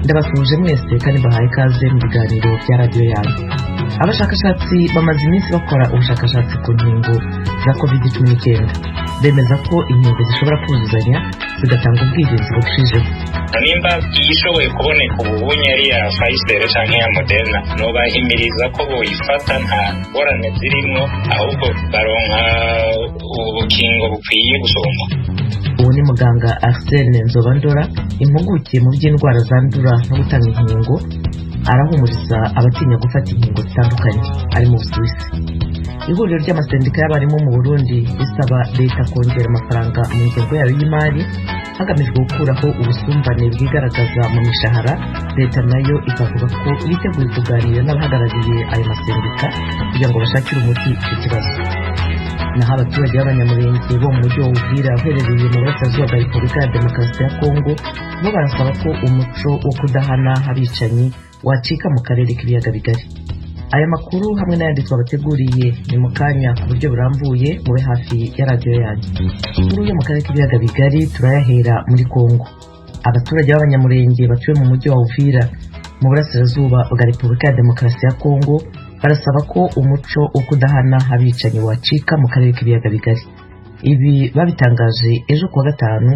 Ndabasuhuje mwese kandi mbahaye ikaze mu biganiro bya radiyo yanyu. Abashakashatsi bamaze iminsi bakora ubushakashatsi ku nkingo za COVID-19, bemeza ko inkingo zishobora kuzuzanya zigatanga ubwirinzi burushijeho. Nimba iyishoboye kuboneka ububunye ari iya Pfizer canke iya Moderna, nobahimiriza ko boyifata, nta ngorane zirimwo, ahubwo baronka ubukingo bukwiye gusumba. Uwo ni muganga Arsene Nzobandora, impuguke mu by'indwara zandura no gutanga inkingo, arahumuriza abatinya gufata inkingo zitandukanye, ari mu Busuwisi. Ihuriro ry'amasendika y'abarimu mu Burundi risaba leta kongera amafaranga mu ngengo yayo y'imari hagamijwe gukuraho ubusumbane bwigaragaza mu mishahara. Leta nayo ikavuga ko yiteguye kuganira n'abahagarariye ayo masendika kugira ngo bashakire umuti icyo kibazo. Naho abaturage b'Abanyamurenge bo mu mujyi wa Uvira uherereye mu burasirazuba bwa Repubulika ya Demokarasi ya Kongo bo barasaba ko umuco wo kudahana abicanyi wacika mu karere k'Ibiyaga Bigari. Aya makuru hamwe n'ayandi twabateguriye ni mu kanya ku buryo burambuye, mube hafi ya radiyo yanyu. Inkuru yo mu karere k'Ibiyaga Bigari turayahera muri Kongo. Abaturage b'Abanyamurenge batuye mu mujyi wa Uvira mu burasirazuba bwa Repubulika ya Demokarasi ya Kongo barasaba ko umuco wo kudahana abicanyi wacika mu karere k'Ibiyaga Bigari. Ibi babitangaje ejo kuwa gatanu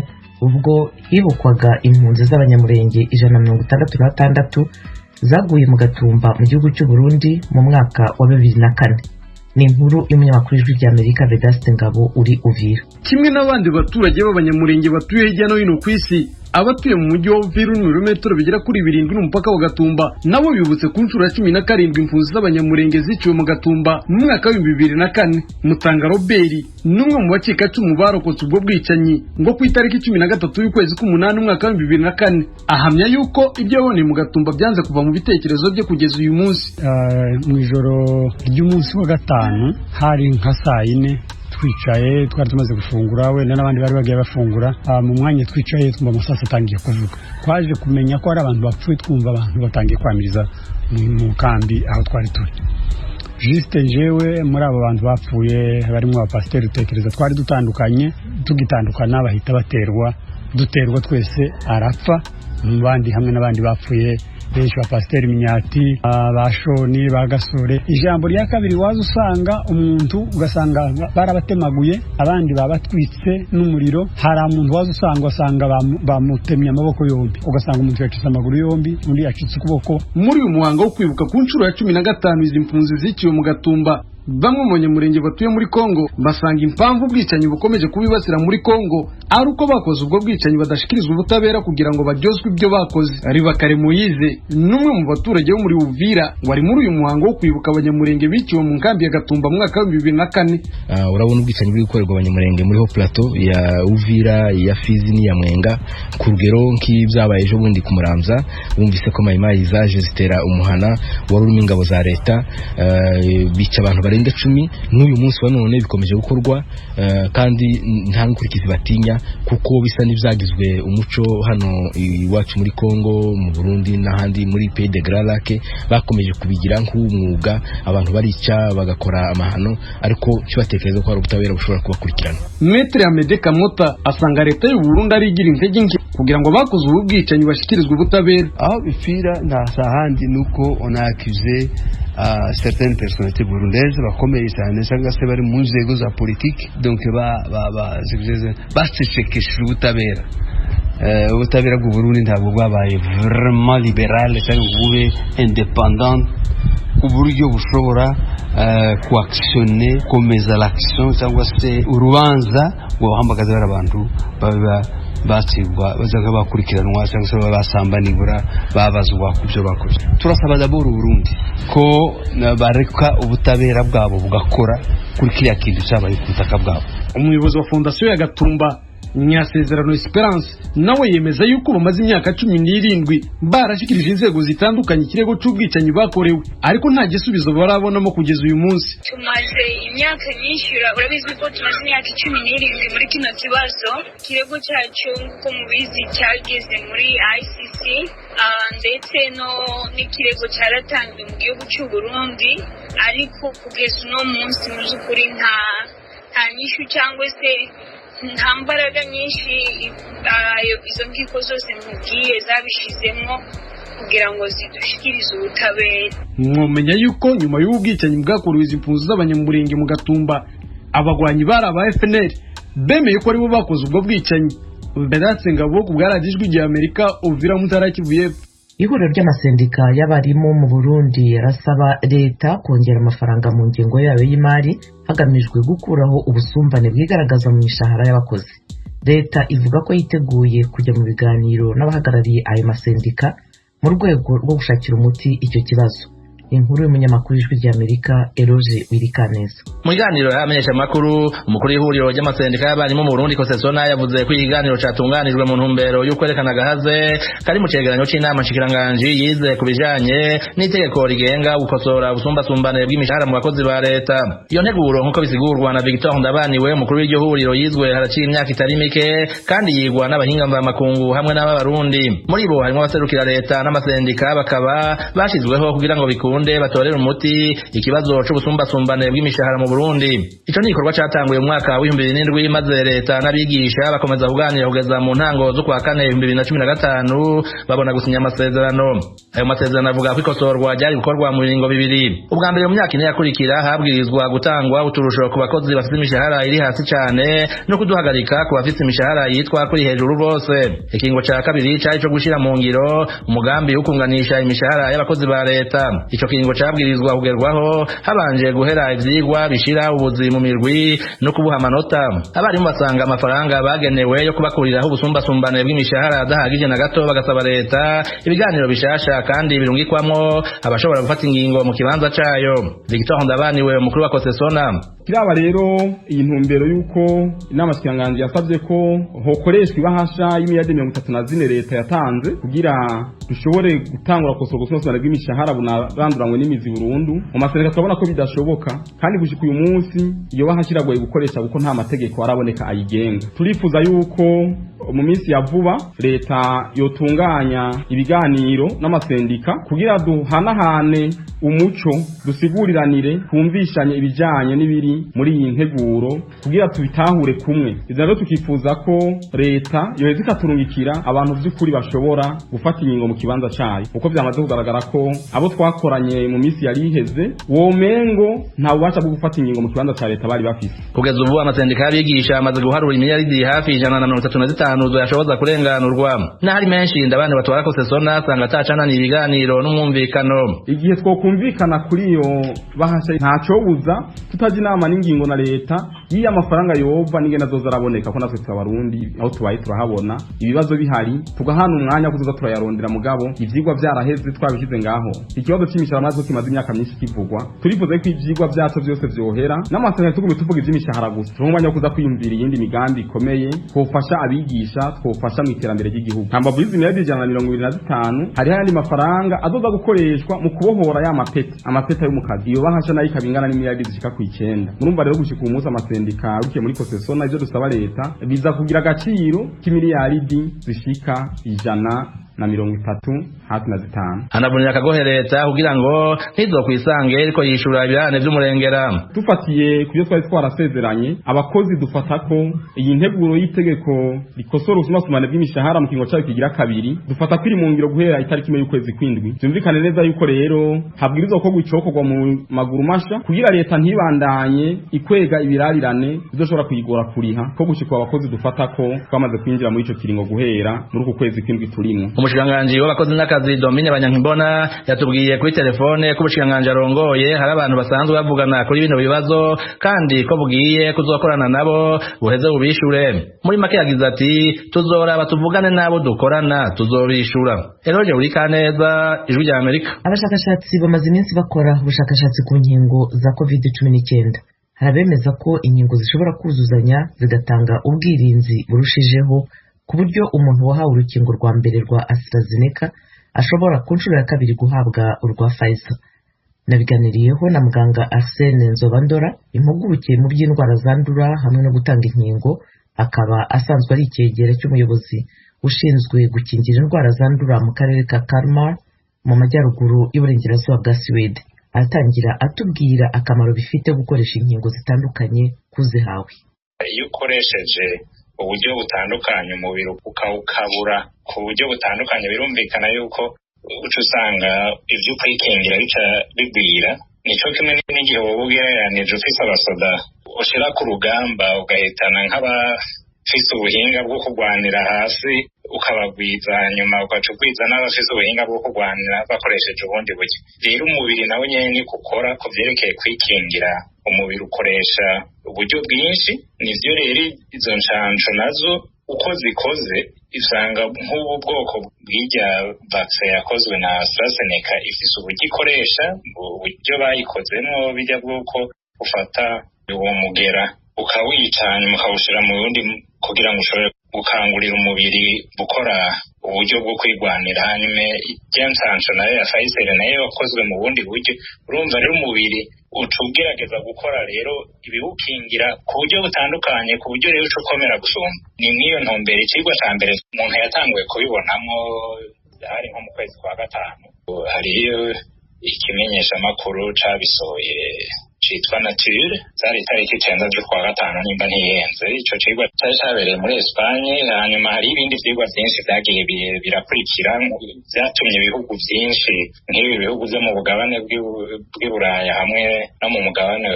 ubwo hibukwaga impunzi z'Abanyamurenge 166 zaguye mu Gatumba mu gihugu cy'u Burundi mu mwaka wa 2004. Ni inkuru y'umunyamakuru w'Ijwi ry'Amerika Vedaste Ngabo uri Uvira. Kimwe n'abandi baturage b'Abanyamurenge batuye hirya no hino ku isi, abatuye mu mujyi wa Uvira uri mu birometero bigera kuri 7 n'umupaka wa Gatumba nabo bibutse ku nshuro ya 17 impunzi z'Abanyamurenge ziciwe mu Gatumba mu mwaka wa 2004. Mutanga Robert ni umwe mu bacikacumu barokotse ubwo bwicanyi ngo ku itariki 13 y'ukwezi k'umunani umwaka wa 2004. Ahamya yuko ibyo yaboneye mu Gatumba byanze kuva mu bitekerezo bye kugeza uyu munsi. Mu ijoro ry'umunsi wa gatanu hari nka saa yine, twicaye, twari tumaze gufungura, wenda n'abandi bari bagiye bafungura. Mu mwanya twicaye twumva amasasu atangiye kuvuga. Twaje kumenya ko hari abantu bapfuye twumva abantu batangiye kwamiriza mu kambi aho twari turi. Juste jewe muri abo bantu bapfuye barimo abapasiteri utekereza twari dutandukanye, tugitandukana bahita baterwa, duterwa twese, arapfa mu bandi hamwe n'abandi bapfuye benshi, ba pasiteri Minyati, ba Shoni, ba Gasore. Ijambo rya kabiri, waza usanga umuntu ugasanga barabatemaguye, abandi babatwitse n'umuriro. Hari umuntu waza usanga usanga bamutemye amaboko yombi, ugasanga umuntu yacitse amaguru yombi, undi yacitse ukuboko. Muri uyu muhango wo kwibuka ku nshuro ya 15 izi mpunzi ziciwe mu Gatumba, bamwe mu Banyamurenge batuye muri Kongo basanga impamvu ubwicanyi bukomeje kubibasira muri Kongo ari uko bakoze ubwo bwicanyi badashikirizwa ubutabera kugira ngo baryozwe ibyo bakoze. Ribakare Moyize n'umwe mu baturage bo muri Uvira wari muri uyu muhango wo kwibuka Abanyamurenge biciwe mu nkambi ya Gatumba mu mwaka wa 2004. Urabona ubwicanyi buri gukorerwa Abanyamurenge muri Haut Plateau ya Uvira, ya Fizi n'iya Mwenga, ku rugero nk'ibyabaye ejo bundi ku Muramza. Wumvise ko Mayimayi zaje zitera umuhana wari urimo ingabo za leta, bica abantu barenga 10. N'uyu munsi wa none bikomeje gukorwa, kandi nta nkurikizi batinya, kuko bisa n'ibyagizwe umuco hano iwacu muri Kongo, mu Burundi n'ahandi muri Pays des Grands Lacs. Bakomeje kubigira nk'umwuga, abantu barica bagakora amahano, ariko ntibatekereza ko hari ubutabera bushobora kubakurikirana. Maître Amede Kamota asanga leta y'u Burundi ari igira intege nke kugira ngo abakoze ubu bwicanyi bashyikirizwe ubutabera. Aho bipfira nta handi, nuko on a accusé certaines personnalités burundaises bakomeye cyane cyangwa se bari mu nzego za politiki, donc ba ba ba bacecekesheje ubutabera. Ubutabera bw'u Burundi ntabwo bwabaye vraiment libéral cyangwa ngo bube indépendant ku buryo bushobora kuactionner, komeza l'action cyangwa se urubanza ngo bahamagaze bari abantu babe bacibwa, bazaga bakurikiranwa cyangwa se basamba, nibura babazwa ku byo bakoze. Turasaba d'abord Burundi ko bareka ubutabera bwabo bugakora kuri kiriya kintu cyabaye ku butaka bwabo. Umuyobozi wa Fondation ya Gatumba, Nyasezerano Esperance, nawe yemeza yuko bamaze imyaka 17 barashyikirije inzego zitandukanye ikirego cy'ubwicanyi bakorewe, ariko nta gisubizo barabonamo kugeza uyu munsi. Tumaze imyaka myinshi, urabizi ko tumaze imyaka 17 muri kino kibazo. Ikirego cyacu, nk'uko mubizi, cyageze muri ICC, ndetse no n'ikirego cyaratanzwe mu gihugu cy'u Burundi, ariko kugeza uno munsi mu by'ukuri nta nyishu cyangwa se nta mbaraga nyinshi izo nkiko zose nkubwiye zabishizemo. kugira ngo zidushikirize ubutabera. Mwomenya yuko nyuma y'ubwicanyi bwakorewe izi mpunzi z'Abanyamurenge mu Gatumba, abagwanyi bari aba FNL bemeye ko aribo bakoze ubwo bwicanyi. Vedaste Ngabo ku bwa Radiyo Ijwi ry'Amerika, Uvira, mu ntara ya Kivu y'Epfo. Ihuriro ry'amasendika y'abarimu mu Burundi arasaba leta kongera amafaranga mu ngengo yayo y'imari hagamijwe gukuraho ubusumbane bwigaragaza mu mishahara y'abakozi. Leta ivuga ko yiteguye kujya mu biganiro n'abahagarariye ayo masendika mu rwego rwo gushakira umuti icyo kibazo. Inkuru y'umunyamakuru w'Ijwi ry'Amerika, Eloge Wirikaneza. Mu biganiro y'abamenyeshamakuru, umukuru w'ihuriro ry'amasendika y'abarimu mu Burundi Kosesona yavuze ko ikiganiro catunganijwe mu ntumbero y'ukwerekana agahaze kari mu cegeranyo c'inama nshikiranganji yize ku bijanye n'itegeko rigenga gukosora ubusumbasumbane bw'imishahara mu bakozi ba leta. Iyo nteguro, nk'uko bisigurwa na Victor Ndabaniwe, umukuru w'iryo huriro, yizwe haraciye imyaka itari mike kandi yigwa n'abahinga mvamakungu hamwe n'ab'Abarundi. Muri bo harimwo abaserukira leta n'amasendika, bakaba bashizweho kugira ngo bikunde batorere umuti ikibazo c'ubusumbasumbane bw'imishahara mu Burundi. Ico ni igikorwa catanguye mu mwaka w'2007, maze leta n'abigisha bakomeza kuganira kugeza mu ntango z'ukwa kane 2015, babona gusinya amasezerano. Ayo masezerano avuga ko ikosorwa ryari gukorwa mu biringo bibiri. Ubwa mbere, mu myaka 4 yakurikira, habwirizwa gutangwa uturusho ku bakozi bafite imishahara iri hasi cane no kuduhagarika ku bafite imishahara yitwa kuri hejuru bose. Ikingo ca kabiri cari ico gushira mu ngiro umugambi wo kunganisha imishahara y'abakozi ba leta. Ico kiringo cabwirizwa kugerwaho habanje guhera ivyigwa bishira ubuzi mu mirwi no kubuha amanota. Abarimu basanga amafaranga bagenewe yo kubakuriraho ubusumbasumbane bw'imishahara adahagije na gato, bagasaba leta ibiganiro bishasha kandi birungikwamwo abashobora gufata ingingo mu kibanza cayo. Victor Ndabaniwe, umukuru wa Kosesona: Kiraba rero iyi ntumbero y'uko inama shikiranganji yasabye ko hokoreshwa ibahasha y'imiliyaridi 34 leta yatanze kugira dushobore gutangura gukosora ubusumbasumbane bw'imishahara bunaranduranywe n'imizi burundu. Mu masendika turabona ko bidashoboka, kandi gushika uyu munsi iyo bahasha iragoye gukoresha kuko nta mategeko araboneka ayigenga. Turifuza yuko mu minsi ya vuba leta yotunganya ibiganiro n'amasendika kugira duhanahane umuco, dusiguriranire, twumvishanye ibijanye n'ibiri muri iyi nteguro kugira tubitahure kumwe. Ivyo rero tukifuza ko leta yoheza ikaturungikira abantu vy'ukuri bashobora gufata ingingo mu kibanza cayo, kuko vyamaze kugaragara ko abo twakoranye mu minsi yari iheze womengo nta bubasha bwo gufata ingingo mu kibanza ca leta bari bafise. Kugeza ubu amasendika y'abigisha amaze guharura imiliyaridi hafi 135 zoyashoboza kurenganurwa. N'ahari menshi, Ndabandi batwara Kosesona asanga atacananiye ibiganiro n'umwumvikano. Igihe twokumvikana kuri iyo bahasha, ntacobuza tutaja inama n'ingingo na leta y'iyo amafaranga yova n'ingene azoza araboneka, ko natwe turabarundi, aho tubaye turahabona ibibazo bihari, tugahana umwanya wo kuzoza turayarondera. Mugabo ivyigwa vyaraheze, twabishyize ngaho. Ikibazo c'imishahara natwe kimaze imyaka myinshi kivugwa, turifuza ko ivyigwa vyaco vyose vyohera n'amasezerano, tugume tuvuga ivy'imishahara gusa, turonke umwanya wo kuza kwiyumvira iyindi migambi ikomeye twofasha abigisha, twofasha mu iterambere ry'igihugu. Hambavu y'izi miliyaridi 125, hariho ayandi mafaranga azoza gukoreshwa mu kubohora ya mapeta, amapeta yo mu kazi. Iyo bahasha nayo ikaba ingana n'imiliyaridi zishika ku 9. Murumva rero gushika uyu munsi amasendika arukiye muri Kosesona, ivyo dusaba leta biza kugira agaciro k'imiliyaridi zishika 130 hafi na 5. Anavunira akagohe leta kugira ngo ntizokwisange ariko yishura ibirane vy'umurengera. Dufatiye ku byo twari twarasezeranye abakozi, dufata ko iyi nteguro y'itegeko rikosora ubusumbasumbane bw'imishahara mu kiringo cayo kigira kabiri, dufata ko iri mu ngiro guhera itariki 1 y'ukwezi kw'indwi. Vyumvikane neza yuko rero habwirizwa gukorwa icokorwa mu maguru masha kugira leta ntibandanye ikwega ibirarirane bizoshobora kuyigora kuriha, ko gushika abakozi dufata ko twamaze kwinjira muri ico kiringo guhera muri uku kwezi kw'indwi turimwo. Umushikiranganji w'abakozi n'akazi, Domine Banyankimbona, yatubwiye kuri telefone ko ubushikiranganji arongoye hari abantu basanzwe bavugana kuri bino bibazo kandi ko bugiye kuzokorana nabo buheze bubishure. Muri make yagize ati: "Tuzoraba tuvugane n'abo dukorana, tuzobishura." Eloge Urikaneza, Ijwi rya Amerika. Abashakashatsi bamaze iminsi bakora ubushakashatsi ku nkingo za COVID-19. Hari abemeza ko inkingo zishobora kuzuzanya zigatanga ubwirinzi burushijeho, ku buryo umuntu wahawe urukingo rwa mbere rwa AstraZeneca ashobora ku nshuro ya kabiri guhabwa urwa Pfizer. Nabiganiriyeho na muganga Arsene Nzobandora, impuguke mu by'indwara zandura hamwe no gutanga inkingo, akaba asanzwe ari icyegera cy'umuyobozi ushinzwe gukingira indwara zandura mu karere ka Kalmar mu majyaruguru y'uburengerazuba bwa Suwede. Aratangira atubwira akamaro bifite gukoresha inkingo zitandukanye kuzihawe. Iyo ukoresheje uburyo butandukanye, umubiri ukawukabura ku buryo butandukanye, birumvikana yuko Uca usanga ivyo ukwikingira bica bigwira. Nico kimwe n'igihe woba ugereranije ufise abasoda ushira ku rugamba, ugahitana nk'abafise ubuhinga bwo kurwanira hasi, ukabagwiza, hanyuma ugaca ugwiza n'abafise ubuhinga bwo kurwanira bakoresheje ubundi buryo. Rero umubiri nawe nyene niko ukora ku vyerekeye kwikingira, umubiri ukoresha uburyo bwinshi. Nivyo rero izo nshansho nazo uko zikoze, usanga nk'ubu bwoko bw'irya vaccin yakozwe na AstraZeneca ifise uburyo ikoresha, uburyo bayikozemwo bijya bw'uko ufata uwo mugera ukawica, hanyuma ukawushira mu wundi kugira ngo ushobore gukangurira umubiri gukora uburyo bwo kwigwanira. Hanyuma irya nshansho nayo ya Pfizer nayo yakozwe mu bundi buryo. Urumva rero umubiri uca ugerageza gukora rero ibiwukingira ku buryo butandukanye, ku buryo rero uca ukomera gusumba. Ni mw'iyo ntumbero icigwa ca mbere umuntu yatanguye kubibonamwo hari nko mu kwezi kwa gatanu, hariyo ikimenyeshamakuru cabisohoye citwa Nature, zari itariki 9 z'ukwa gatanu nimba ntihenze. Ico cigwa cari cabereye muri Espagne. Hanyuma hari ibindi vyigwa vyinshi vyagiye birakurikira, vyatumye ibihugu vyinshi nk'ibi bihugu vyo mu bugabane bw'i Buraya hamwe no mu mugabane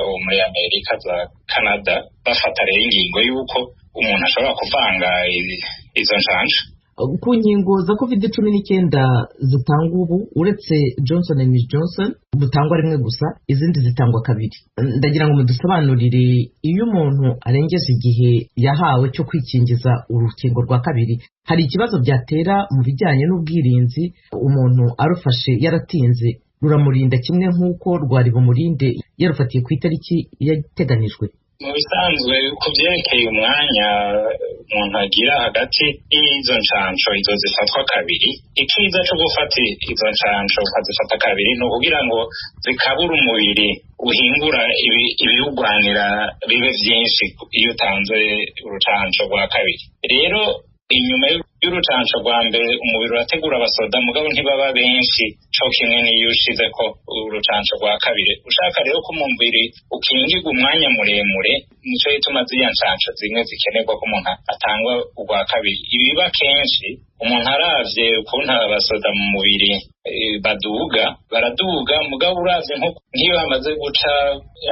wo muri Amerika za Canada bafata rero ingingo y'uko umuntu ashobora kuvanga izo nshansho. Ku nkingo za COVID-19 zitangwa ubu, uretse Johnson and Johnson butangwa rimwe gusa, izindi zitangwa kabiri, ndagira ngo mudusobanurire: iyo umuntu arengeje igihe yahawe cyo kwikingiza urukingo rwa kabiri, hari ikibazo byatera mu bijyanye n'ubwirinzi? Umuntu arufashe yaratinze, ruramurinda kimwe nk'uko rwari bumurinde yarufatiye ku itariki yateganijwe? Mu bisanzwe, ku byerekeye umwanya umuntu agira hagati y'izo nshansho, izo zifatwa kabiri, ikiza cyo gufata izo nshansho ukazifata kabiri ni ukugira ngo zikabure umubiri uhingura ibiwugwanira bibe byinshi iyo utanze urucanco rwa kabiri. Rero inyuma y'urucanco rwa mbere umubiri urategura abasoda, mugabo ntibaba benshi co kimwe n'iyo ushize ko urucanco rwa kabiri. Ushaka rero ko umubiri ukingirwa umwanya muremure, nico gituma ziriya ncanco zimwe zikenerwa ko umuntu atangwa urwa kabiri. Ibiba kenshi, umuntu aravye ukuntu abasoda mu mubiri baduga, baraduga, mugabo uravye nk'iyo hamaze guca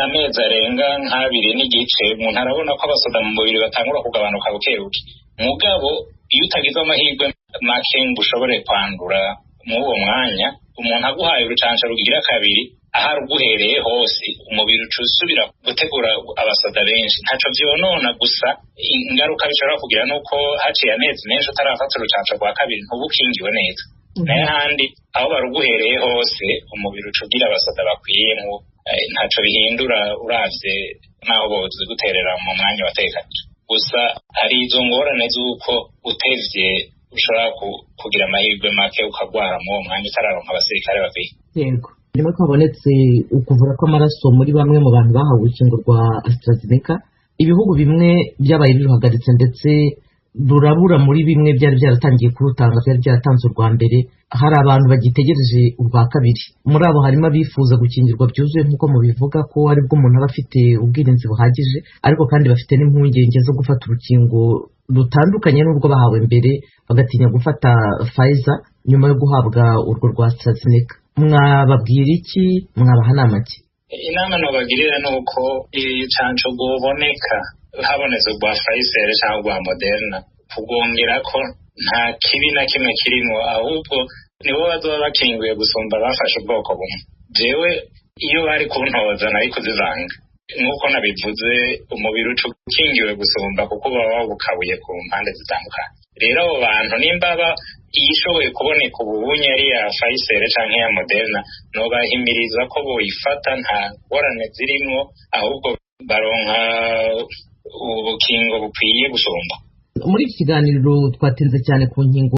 amezi arenga nk'abiri n'igice, umuntu arabona ko abasoda mu mubiri batangura kugabanuka buke buke. Mugabo iyo utagize amahirwe make ngo ushobore kwandura muri uwo mwanya, umuntu aguhaye urucanco rugira kabiri, ahari uguhereye hose umubiri uca usubira gutegura abasoda benshi. Ntaco vyonona, gusa ingaruka bishobora kugira nuko haciye amezi menshi utarafata urucanco rwa kabiri, ntuba ukingiwe neza. Nayo handi aho baruguhereye hose umubiri uca ugira abasoda bakwiye, ntaco bihindura uravye naho boziguterera mu mwanya wategekanijwe. Gusa hari izo ngorane z'uko utevye ushobora kugira amahirwe make ukagwara muri uwo mwanya utararonka abasirikare bakwiye. Yego, rimwe ko habonetse ukuvura kw'amaraso muri bamwe mu bantu bahawe urukingo rwa AstraZeneca, ibihugu bimwe byabaye biruhagaritse, ndetse rurabura muri bimwe byari byaratangiye kurutanga, byari byaratanze urwa mbere. Hari abantu bagitegereje urwa kabiri. Muri abo harimo abifuza gukingirwa byuzuye, nk'uko mubivuga ko aribwo umuntu aba afite ubwirinzi buhagije, ariko kandi bafite n'impungenge zo gufata urukingo rutandukanye n'urwo bahawe mbere, bagatinya gufata Pfizer nyuma yo guhabwa urwo rwa AstraZeneca. Mwababwira iki? Mwabaha nama ki? Inama nobagirira ni uko icanco rwoboneka, habonetse urwa Pfizer cyangwa urwa Moderna, kugongera ko nta kibi na kimwe kirimo, ahubwo nibo bazoba bakinguye gusumba bafashe ubwoko bumwe. Jewe iyo bari kuntoza nari kuzivanga. Nk'uko nabivuze, umubiri uca ukingiwe gusumba kuko uba wawukabuye ku mpande zitandukanye. Rero abo bantu nimba iyishoboye kuboneka ububunye ari iya Pfizer canke iya Moderna, nobahimiriza ko boyifata, nta ngorane zirimwo, ahubwo baronka ubukingo bukwiye gusumba. Muri iki kiganiro twatinze cyane ku nkingo.